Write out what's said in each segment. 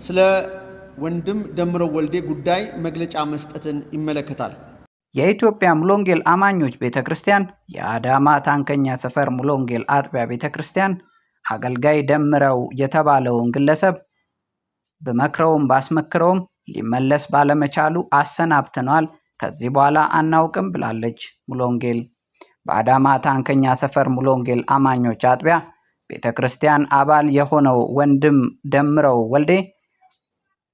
ስለ ወንድም ደምረው ወልዴ ጉዳይ መግለጫ መስጠትን ይመለከታል። የኢትዮጵያ ሙሉ ወንጌል አማኞች ቤተክርስቲያን የአዳማ ታንከኛ ሰፈር ሙሉ ወንጌል አጥቢያ ቤተክርስቲያን አገልጋይ ደምረው የተባለውን ግለሰብ ብመክረውም ባስመክረውም ሊመለስ ባለመቻሉ አሰናብተነዋል፣ ከዚህ በኋላ አናውቅም ብላለች። ሙሉ ወንጌል በአዳማ ታንከኛ ሰፈር ሙሉ ወንጌል አማኞች አጥቢያ ቤተክርስቲያን አባል የሆነው ወንድም ደምረው ወልዴ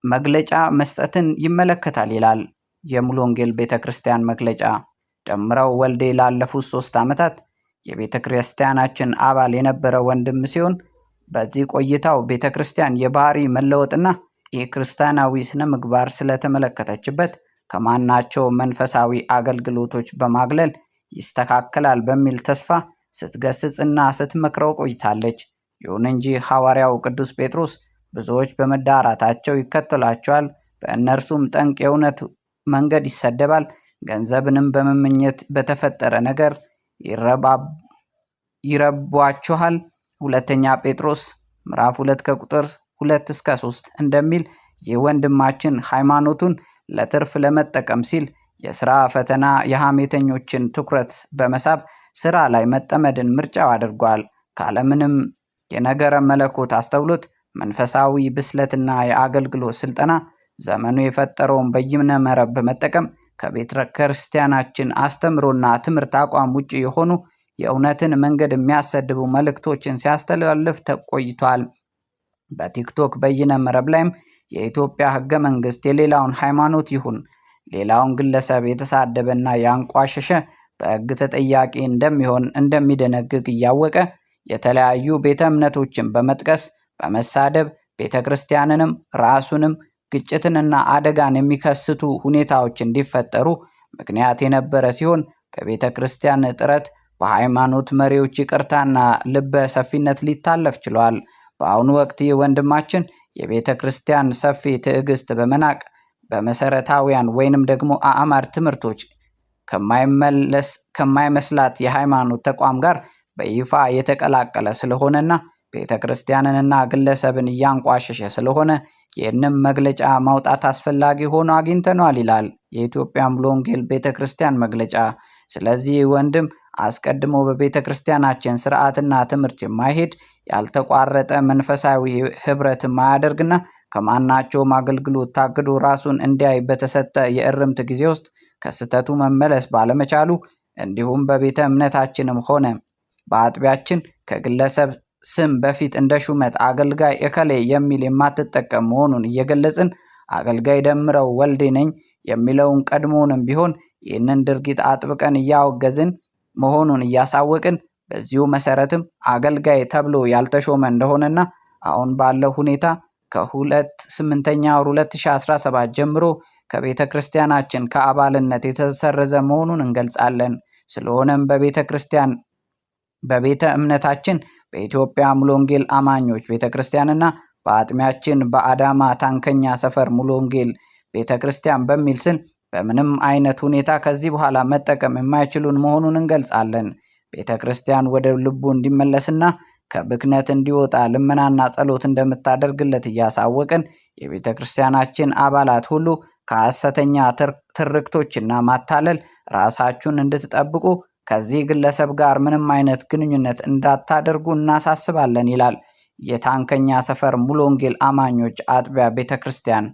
መግለጫ መስጠትን ይመለከታል ይላል የሙሉ ወንጌል ቤተክርስቲያን መግለጫ። ደምረው ወልዴ ላለፉት 3 ዓመታት የቤተክርስቲያናችን አባል የነበረ ወንድም ሲሆን በዚህ ቆይታው ቤተክርስቲያን የባህሪ መለወጥና የክርስቲያናዊ ስነ ምግባር ስለተመለከተችበት ከማናቸው መንፈሳዊ አገልግሎቶች በማግለል ይስተካከላል በሚል ተስፋ ስትገስጽና ስትመክረው ቆይታለች። ይሁን እንጂ ሐዋርያው ቅዱስ ጴጥሮስ ብዙዎች በመዳራታቸው ይከተሏቸዋል፣ በእነርሱም ጠንቅ የእውነት መንገድ ይሰደባል፣ ገንዘብንም በመመኘት በተፈጠረ ነገር ይረቧችኋል፣ ሁለተኛ ጴጥሮስ ምዕራፍ 2 ከቁጥር 2 እስከ 3 እንደሚል የወንድማችን ሃይማኖቱን ለትርፍ ለመጠቀም ሲል የሥራ ፈተና የሐሜተኞችን ትኩረት በመሳብ ስራ ላይ መጠመድን ምርጫው አድርጓል። ካለምንም የነገረ መለኮት አስተውሎት መንፈሳዊ ብስለትና የአገልግሎት ስልጠና ዘመኑ የፈጠረውን በይነ መረብ በመጠቀም ከቤተ ክርስቲያናችን አስተምሮና ትምህርት አቋም ውጪ የሆኑ የእውነትን መንገድ የሚያሰድቡ መልእክቶችን ሲያስተላልፍ ተቆይቷል። በቲክቶክ በይነ መረብ ላይም የኢትዮጵያ ሕገ መንግስት የሌላውን ሃይማኖት ይሁን ሌላውን ግለሰብ የተሳደበና ያንቋሸሸ በሕግ ተጠያቂ እንደሚሆን እንደሚደነግግ እያወቀ የተለያዩ ቤተ እምነቶችን በመጥቀስ በመሳደብ ቤተ ክርስቲያንንም ራሱንም ግጭትንና አደጋን የሚከስቱ ሁኔታዎች እንዲፈጠሩ ምክንያት የነበረ ሲሆን በቤተ ክርስቲያን ጥረት በሃይማኖት መሪዎች ይቅርታና ልበ ሰፊነት ሊታለፍ ችሏል። በአሁኑ ወቅት ወንድማችን የቤተ ክርስቲያን ሰፊ ትዕግስት በመናቅ በመሰረታዊያን ወይንም ደግሞ አእማር ትምህርቶች ከማይመስላት የሃይማኖት ተቋም ጋር በይፋ የተቀላቀለ ስለሆነና ቤተ ክርስቲያንንና ግለሰብን እያንቋሸሸ ስለሆነ ይህንም መግለጫ ማውጣት አስፈላጊ ሆኖ አግኝተነዋል ይላል የኢትዮጵያ ሙሉ ወንጌል ቤተ ክርስቲያን መግለጫ። ስለዚህ ወንድም አስቀድሞ በቤተ ክርስቲያናችን ስርዓትና ትምህርት የማይሄድ ያልተቋረጠ መንፈሳዊ ህብረት የማያደርግና ከማናቸውም አገልግሎት ታግዶ ራሱን እንዲያይ በተሰጠ የእርምት ጊዜ ውስጥ ከስህተቱ መመለስ ባለመቻሉ እንዲሁም በቤተ እምነታችንም ሆነ በአጥቢያችን ከግለሰብ ስም በፊት እንደ ሹመት አገልጋይ እከሌ የሚል የማትጠቀም መሆኑን እየገለጽን አገልጋይ ደምረው ወልዴ ነኝ የሚለውን ቀድሞውንም ቢሆን ይህንን ድርጊት አጥብቀን እያወገዝን መሆኑን እያሳወቅን በዚሁ መሰረትም አገልጋይ ተብሎ ያልተሾመ እንደሆነና አሁን ባለው ሁኔታ ከ2/8 2017 ጀምሮ ከቤተ ክርስቲያናችን ከአባልነት የተሰረዘ መሆኑን እንገልጻለን። ስለሆነም በቤተ ክርስቲያን በቤተ እምነታችን በኢትዮጵያ ሙሉ ወንጌል አማኞች ቤተ ክርስቲያንና በአጥሚያችን በአዳማ ታንከኛ ሰፈር ሙሉ ወንጌል ቤተ ክርስቲያን በሚል ስም በምንም አይነት ሁኔታ ከዚህ በኋላ መጠቀም የማይችሉን መሆኑን እንገልጻለን። ቤተ ክርስቲያን ወደ ልቡ እንዲመለስና ከብክነት እንዲወጣ ልመናና ጸሎት እንደምታደርግለት እያሳወቅን የቤተ ክርስቲያናችን አባላት ሁሉ ከሐሰተኛ ትርክቶችና ማታለል ራሳችሁን እንድትጠብቁ ከዚህ ግለሰብ ጋር ምንም አይነት ግንኙነት እንዳታደርጉ እናሳስባለን ይላል የታንከኛ ሰፈር ሙሉ ወንጌል አማኞች አጥቢያ ቤተ ክርስቲያን።